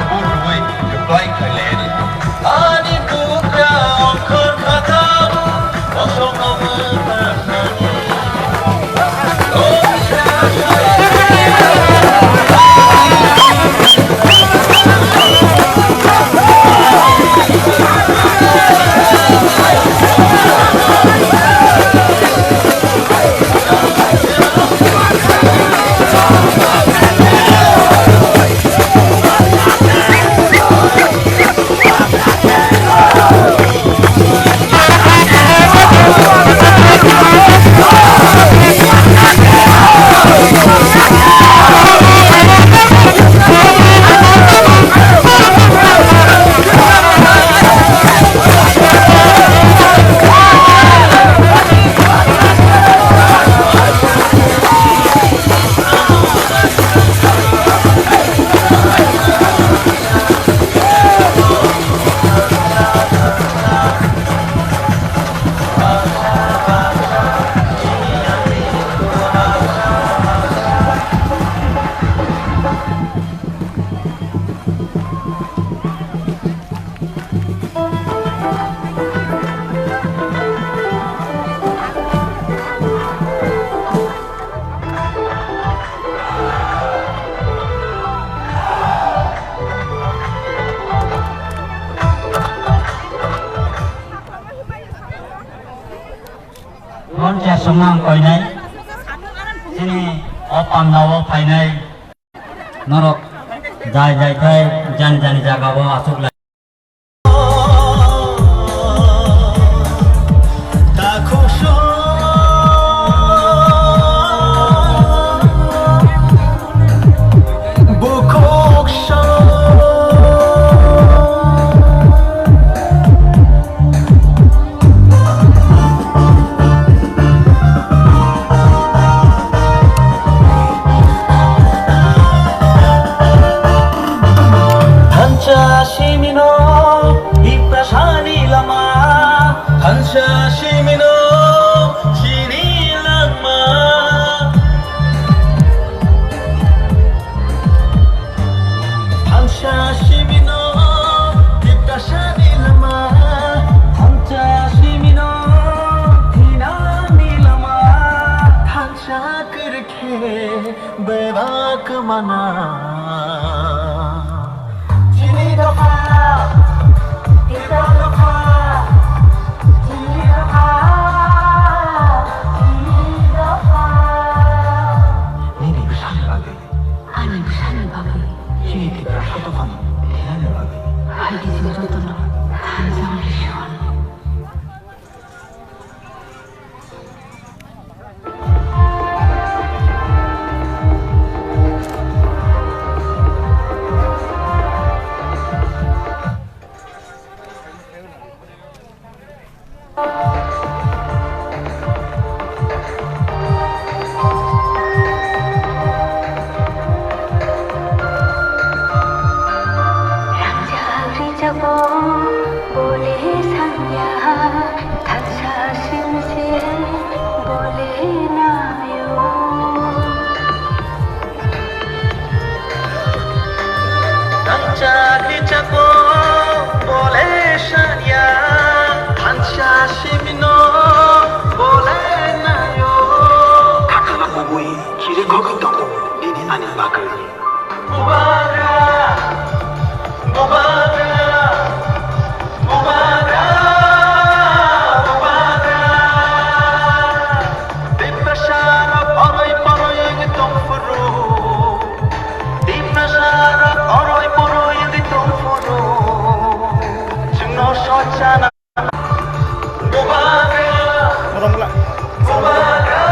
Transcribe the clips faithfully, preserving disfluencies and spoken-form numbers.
Bo rwui reply khlai lai ani. Ani bugra ongkhor khatao kosong obo. Mon chasongno ang koinai, chini o pandao phainai norok jai jai khai jani jani jagao achuk lai. Thansa simino tiprasani lama, thansa simino chini langma. Thansa simino tiprasani lama, thansa simino thinani lama, thansa kwrwikhe bebak mana. Chini dopha, Tipra dopha, chini dopha, chini dopha. Nini bwsani bagwi. Ani bwsani bagwi. Chini Tiprasa dophani thinani bagwi. Hai di chwng jotono thansa wngwi se hwn. Rangchak rijak bo bole sanya, thansa simse bole nayo. Thansa rijak bo bole sanya, thansa simino bole nayo. Khatana bumui chiri gogwi tongo nini ani bagwi. Bubagra, bubagra, bubagra, bubagra. Tiprasarok oroi poroi wngwi tongphuru. Tiprasarok oroi poroi wngwi tongphuru. Chwngno sochana. Bubagra. Bubagra. Bubagra.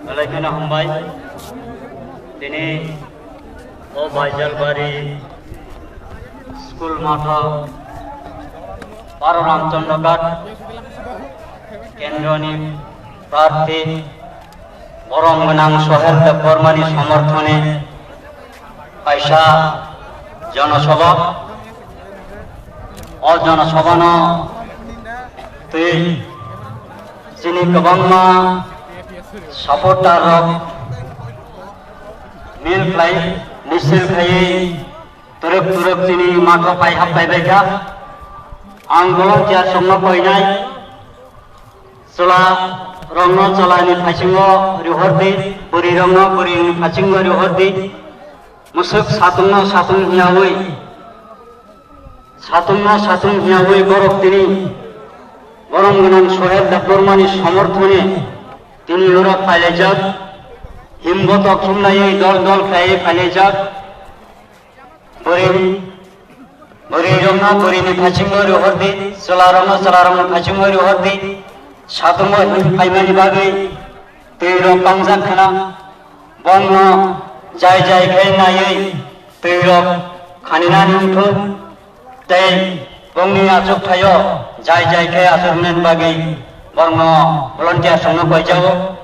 Belai kheno hambai. Tini o Baijalbari school matho Baro Ramchandra Ghat kendroni prarthi borom gwnang Sohel Debbarmani somorthone kaisa jonosabha. O jonosabhano twi chini kwbangma supporter rok mil khlai, misil khaiwi turuk turuk chini matho pai hap pai bai kha. Ang volunteer songno koinai. Chwla rokno chwlani phasingo rihor di, bwrwi rokno bwrwini phasingo rihor di. Mwswk satungno satung hiyawi, satungno satung hiyawi borok tini borom gwnang Sohel Debbarmani somorthone tini oro phailaijak. Himbotok himlaiwi dol dol khlaiwi phailaijak. Bwrwi, bwrwi rokno bwrwini phasingo rihor di, chwla rokno chwla rokni phasingo rihor di. Satungo him phaimani bagwi twi rok kangjak khna. Bongno jai jai khe naiwi twi rok khaninani wngthung. Tei bongni achuk thaio jai jai khe achuk hwnani bagwi borokno volunteer songno koijao.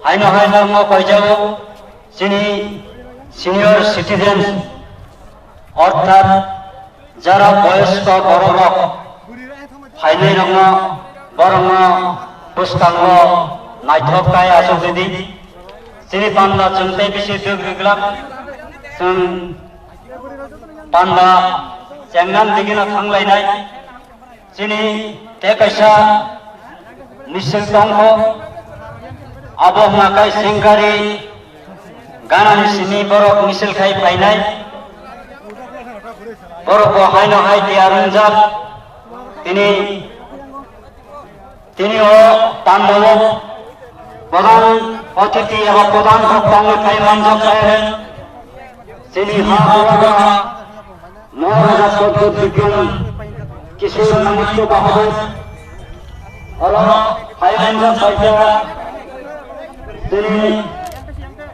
Haino hai norokno koijao chini senior citizens, orthat jara boyosko borok rok phainai rokno, borokno bwskango naithok kai achuk ridi. Chini panda chwng tei bisi duk ri glak, chwng panda chengnan digino thanglainai. Chini tei kaisa misil tongkho, abo hwnka khe Sengkari ganani simi borok misil khai phainai. Borok bo haino hai tiyar wngjak. Tini, tini o pandao pradhan othiti eba pradhan bhokta wngwi phai manjak khe chini ha bubagra Maharaja Pradyot Bikram Kishore Manikya Bahadur oro phai manjak bai kha. Chini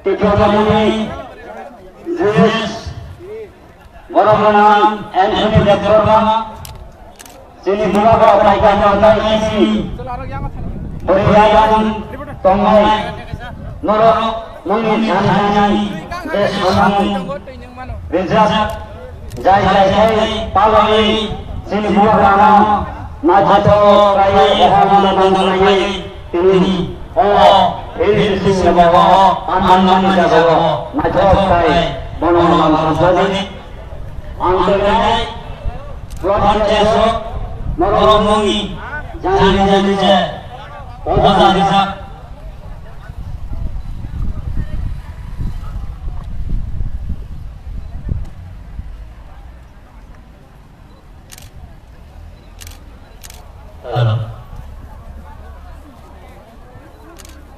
Tipra Moni Village Borok gwnang Anthony Debbarma, chini bubagra paikha no tai chini bwrwi ayang tongnai norok nungni thani thani je samung rijak, jai jai khai palwi chini bubagrano naithotok khlaiwi ohom nang khlaiwi tini o N C C ni abo o manmani jagao naithok khai bono lam samsadi. Ang twngnai blood test rok norok nungni jani jani je poja rijak. Hello.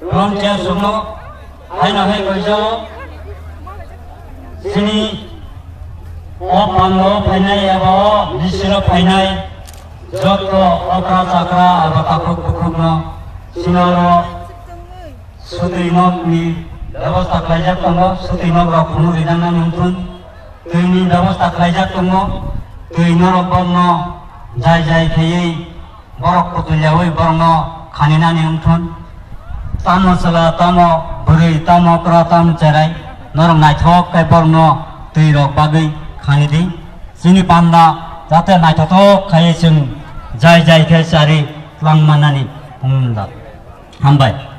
Rom cheng sumno haino hai koijao. Chini o pando phainai eba o bisiro phainai joto okra chakra eba takhuk bukhukno chini oro swtwi nokni bebosta khlaijak tongo, swtwi nok rok phunuk rijak nani wngthun. Twini bebosta khlaijak tongo, twi norok borokno jai jai khaiwi borok kutulyaui borokno khaninani wngthun. Tamo chwla, tamo bwrwi, tamo okra, tamo cherai, norok naithok khe borokno twi rok bagwi khani di. Chini panda jate naithothok khaiwi chwng jai jai khe chari twlang mannani wngda. Hambai.